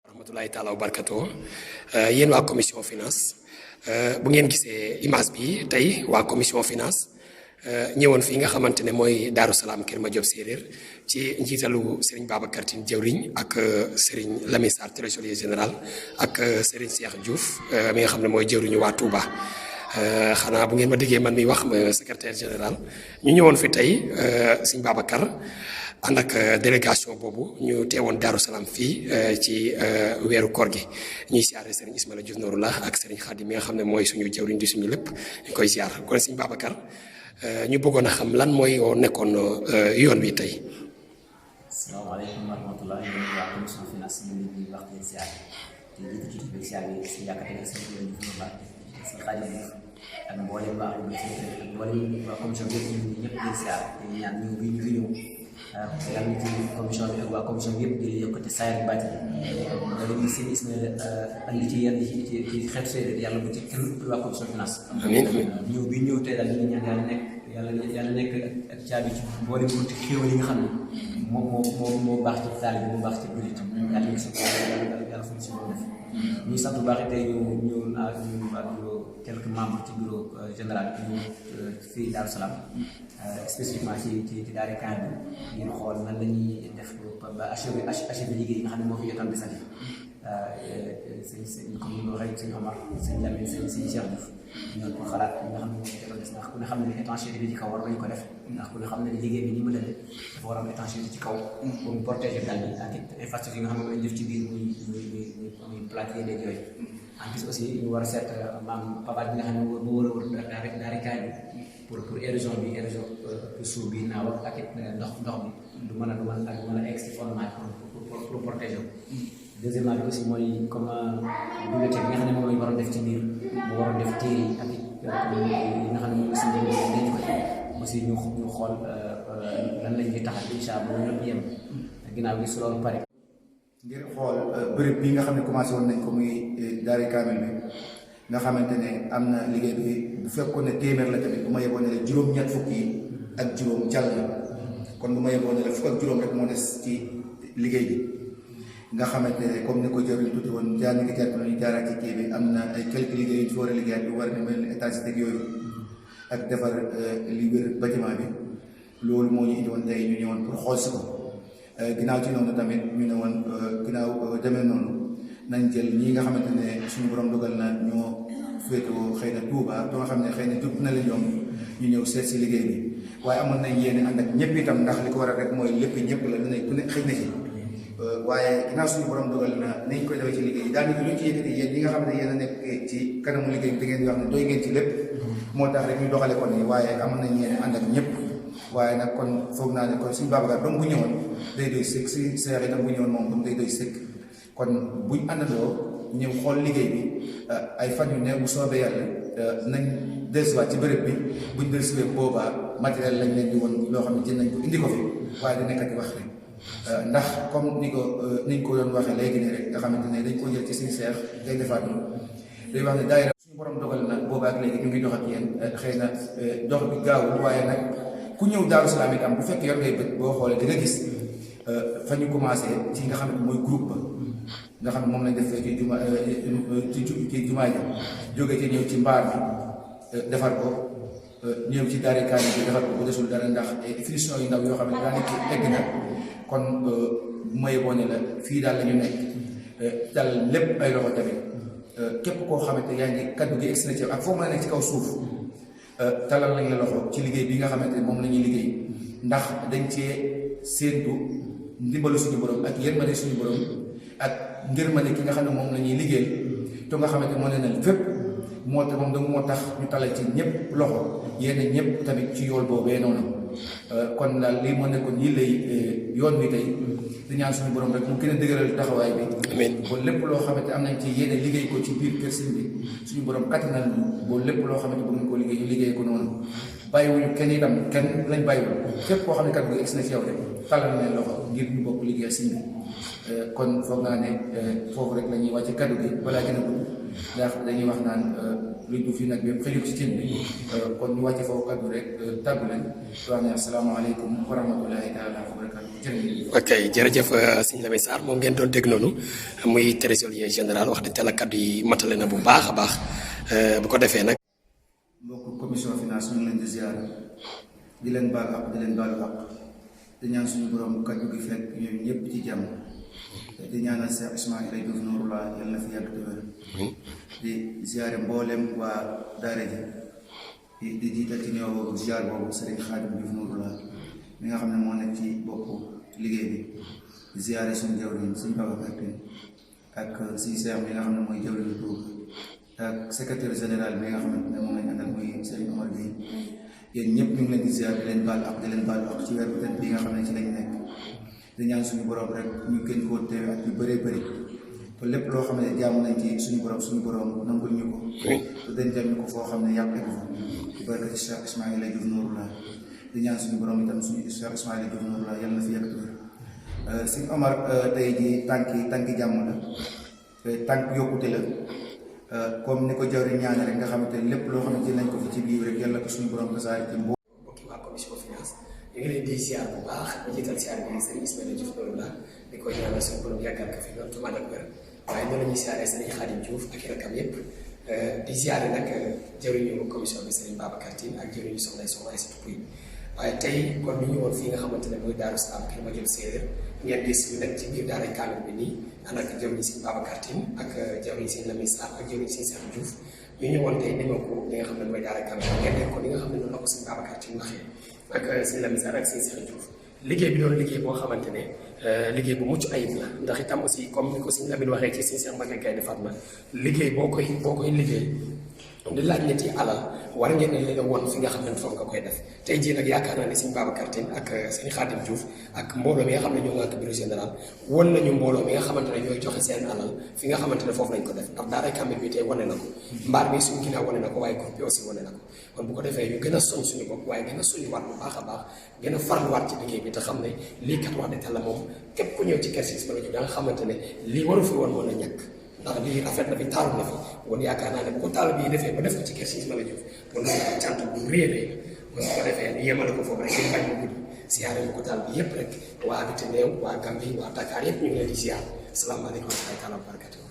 rahmatullahi taala wa barakato yéen waa commission finance bu ngeen gisee image bi tey waa commission finance ñëwoon fii nga xamante ne mooy Daaru Salaam Kër Madiop Séeréer ci njiitalu Serigne Babacar Tine jëwriñ ak Serigne Lamine Sarr trésorier général ak Serigne Cheikh Diouf mi nga xam ne mooy jëwriñu waa Touba. xanaa bu ngeen ma déggee man mi wax ma secrétaire général ñu ñëwoon fi tey Serigne Babacar ànd ak délégation boobu ñu teewoon Daaru Salaam fii ci weeru koor gi ñuy siyaare Serigne Ismaïla Diouf Nouroullah ak Serigne Khadim mi nga xam ne mooy suñu jëwriñ di suñu lépp ñu koy siyaar kon Serigne Babacar ñu bëggoon a xam lan mooy nekkoon yoon wi tey. Asalaamaaleykum wa rahmatulah ñu ngi wax commission finance ñu ngi wax di siyaar te jiitu ci biir siyaar yi si yaakaar si Ismaïla Diouf Nouroullah si Khadim ak mboolem waa ak mboolem waa commission bi ñëpp di siyaar te ñaan ñu ngi ñu fi ñëw yàlla na ci commission bi ak waa commission bi yëpp di yokkute saayir bàcc nga leen di seen Ismaïla andi ci yenn ci xeetu séeréer yàlla bu ci kenn waa commission finance. amiin amiin ñëw bi ñëw tey daal ñu ngi ñaan yàlla nekk ak caabi ci mboolem bunti xéewal yi nga xam ne moo baax ci taalibe bi moo baax ci jullit yàlla ngi si yàlla fu ñu si mën def ñuy sant bu baax tey ñu ak quelques membres ci bureau général bi ñu fii Daaru Salaam spécifiquement ci daari camp bi ngir xool nan la ñuy def ba achevé liggéey yi nga xam ne moo fi jotoon desati sëñ comme ni ma waxee sëñ Omar sëñ Lamine sëñ Cheikh Diouf ñu ko xalaat nga xam ne moo fi jotoon des ndax ku ne xam ne étanchéité bi ci kaw war nañu ko def ndax ku ne xam ne liggéey bi ni mu demee dafa war a am étanchéité ci kaw pour mu protéger dal bi ak infrastructure yi nga xam ne lañu def ci biir muy plâtrier beeg yooyu en plus aussi ñu war a seet maam pavage bi nga xam ne moo war a wër daari kaay bi pour érosion suuf bi naaw ak it ndox bi du mën a egg si fondement pour protéger ko. Deuxièmement bi aussi mooy comme bibliothèque bi nga xam ne moom la ñu waroon def ci biir mu waroon def téere yi ak it yi nga xam ne moom aussi dañ ko aussi ñu xool lan lañ ñuy taxal incha allah ba ñëpp yem ginnaaw gi su loolu pare. ngir xool bërëb bi nga xam ne commencé woon nañ ko muy daari kaamil bi nga xamante ne am na liggéey bi bu fekkoon ne téeméer la tamit bu ma yeboon ne la juróom-ñett fukk yi ak juróom jàll kon bu ma yeboon ne la fukk ak juróom rek moo des ci liggéey bi nga xamante ne comme ni ko jëriñ tuuti woon jaar ni ko jaar ñu jaaraat ci kii bi am na ay quelques liggéey yu ci war a liggéeyaat bi war a mel ni étage teg yooyu ak defar li wér bâtiment bi loolu moo ñu indi woon tey ñu ñëwoon pour xool si ko ginnaaw ci noonu tamit ñu ne woon ginnaaw demee noonu nañ jël ñi nga xamante ne suñu borom dogal na ñoo féetewoo xëy na Touba ba nga xam ne xëy na jub na leen ñoom ñu ñëw seet si liggéey bi waaye amoon nañ yéene ànd ak ñëpp itam ndax li ko war a rek mooy lépp ñëpp la dinañ ku ne xëy na ci waaye ginnaaw suñu borom dogal na nañ koy defee ci liggéey yi daal luñ ci yëkkati yéen ñi nga xam ne yéen a nekk ci kanamu liggéey bi da ngeen di wax ne doy ngeen ci lépp moo tax rek ñu doxale ko nii waaye amoon nañ yéene ànd ak ñëpp waaye nag kon foog naa ne kon suñu Babacar doom bu ñëwoon day doy sëkk si seex itam bu ñëwoon moom comme day doy sëkk kon buñ àndandoo ñëw xool liggéey bi ay fan yu ne bu soobee yàlla nañ dellusiwaat ci bërëb bi buñ dellusiwee boobaa matériel lañ leen di woon loo xam ne jën nañ ko indi ko fi waaye da nekkati wax rek ndax comme niñ ko doon waxee léegi nii rek nga xamante ne dañ ko jël ci suñu seex day defaat ñu day wax ne daayira suñu borom dogal na boobaa ak léegi ñu ngi dox ak yéen xëy na dox bi gaawul waaye nag ku ñëw Daaru Salaam itam bu fekkee yor ngay bët boo xoolee di nga gis fa ñu commencé ci nga xam ne mooy groupe ba nga xam ne moom lañ def ci jumaa ji jóge ci ñëw ci mbaar bi defar ko ñëw ci daari kaani bi defar ko bu desul dara ndax finition yu ndaw yoo xam ne daanaka egg na kon bu may boone la fii daal la ñu nekk dal lépp ay loxo tamit képp koo xamante yaa ngi kaddu gi extrait ak foo mën a nekk ci kaw suuf talal lañ la loxo ci liggéey bi nga xamante ne moom la ñuy liggéey ndax dañ cee séentu ndimbalu suñu borom ak yërmande suñu borom ak ngërmande ki nga xam ne moom la ñuy liggéey te nga xamante moo ne na fépp moo tax moom moo tax ñu talal ci ñëpp loxo yenn ñëpp tamit ci yool boobee noonu kon daal lii moo nekkoon yi lay yoon wi tey di ñaan suñu borom rek mu gën a dëgëral taxawaay bi ba lépp loo xamante am nañ ci yéene liggéey ko ci biir kër sëñ bi suñu borom kattanal ñu ba lépp loo xamante bëgg nañ koo liggéey ñu liggéey ko noonu bàyyiwuñu kenn itam kenn lañ bàyyiwul képp koo xam ne kat bu egsi na ci yow rek talal nañ loxo ngir ñu bokk liggéeyal sëñ bi kon foog naa ne foofu rek la ñuy wàcce kaddu gi balaa gën a gudd ndax dañuy wax naan luñ du fi nag yëpp xëjul ci cin bi kon ñu wàcce foofu kaddu rek tàggu leen di wax ne asalaamaaleykum wa rahmatullahi taala wa barakatu jërëjëf. ok jërëjëf sëñ Lamine Sarr moom ngeen doon dégg noonu muy trésorier général wax dëgg yàlla kaddu yi matale na bu baax a baax bu ko defee nag. mbokk commission finance ñu ngi leen di ziar di leen baal ak di leen baalu ak di ñaan suñu borom kaddu gi fekk ñoom ñëpp ci jàmm di ñaanal Cheikh Ismaïla Diouf Nouroullah yàlla na fi yàgg te wér di ziare mboolem waa daara ji di jiital ci ñëw boobu ziar boobu Serigne Khadim Diouf Nouroullah mi nga xam ne moo nekk ci boppu liggéey bi di ziare suñu jawriñ suñu Babacar Tine ak si Cheikh mi nga xam ne mooy jawriñu Touba ak secrétaire général bi nga xamante ne moom lañ àndal muy Serigne Omar Gueye yéen ñëpp ñu ngi leen di ziar di leen baal ak di leen baal ak ci weer bu tedd bi nga xam ne ci lañ nekk di ñaan suñu borom rek ñu gën koo teewe ak yu bëree bëri te lépp loo xam ne jaamu nañ ci suñu borom nangul ñu ko te dañ dem ñu ko foo xam ne yàq ko fa ci barkati Cheikh Ismaïla Diouf Nouroullah di ñaan suñu borom itam suñu Cheikh Ismaïla Diouf Nouroullah yàlla na fi yàgg tuur Sëñ Omar tey ji tànki jàmm la tànk yokkute la comme ni ko jawri ñaane rek nga xamante ne lépp loo xamante nañ ko fi ci biir rek yàlla ko suñu borom tasaare ci mbokki waa commission finance ñu ngi leen di ziar bu baax di jiital ziar bi Serigne Ismaïla Diouf Nouroullah di ko ñaanal suñu borom yàggal ko fi loolu tumaat ak wér waaye noonu la ñuy ziaree Serigne Khadim Diouf ak rakam yépp di ziare nag jëriñu commission bi Serigne Babacar Tine ak jëriñu soxna Aïssatou Pouye waaye tey kon ñu ñëwoon fii nga xamante ne mooy Daaru Salaam Kër Madiop Séeréer ngeen gis ñu nekk ci biir daara kaamil bi nii ànd ak jëriñu Serigne Babacar Tine ak jëriñu Serigne Lamine Sarr ak jëriñu Serigne Cheikh Diouf ñu ñëwoon tey dañoo ko li nga xam ne mooy daara kaamil bi ngeen def ko li nga xam ne noonu la ko Serigne Babacar Tine waxee ak Serigne Lamine Sarr ak Serigne Cheikh Diouf liggéey bi doon liggéey boo xamante ne liggéey bu mucc ayib la ndax itam aussi comme ni ko Serigne Lamine waxee ci Serigne Cheikh Mbacké Gaïndé Fatma liggéey boo koy liggéey di laaj nit yi alal war ngeen ne leen woon fi nga xam ne foofu nga koy def tey jii nag yaakaar naa ne Serigne Babacar Tine ak Serigne Khadim Diouf ak mbooloo mi nga xam ne ñoo ngànk bureau général won nañu mbooloo mi nga xamante ne ñooy joxe seen alal fi nga xamante ne foofu lañ ko def ndax daara kamil bi tey wane na ko mbaar mi suñu ginnaaw wane na ko waaye groupe bi aussi wane na ko kon bu ko defee ñu gën a soñ suñu bopp waaye gën a suñuwaat bu baax a baax gën a farluwaat ci liggéey bi te xam ne lii kat wax dëgg yàlla moom képp ku ñëw ci kër si Ismaïla Diouf da nga xamante ne lii waru fi woon mën a ñàkk ndax lii rafet na fi taaru na fi woon yaakaar naa ne bu ko taal bii defee ba def ko ci kër si Ismaïla Diouf kon loolu cant bu réeré kon su ko defee yemale ko foofu rek ngeen bañ mu guddi siyaare bu ko taal bi yëpp rek waa Bitim Réew waa Gambie waa Dakar yëpp ñu ngi leen di siyaar salaamaaleykum wa rahmatulah wa barakatuh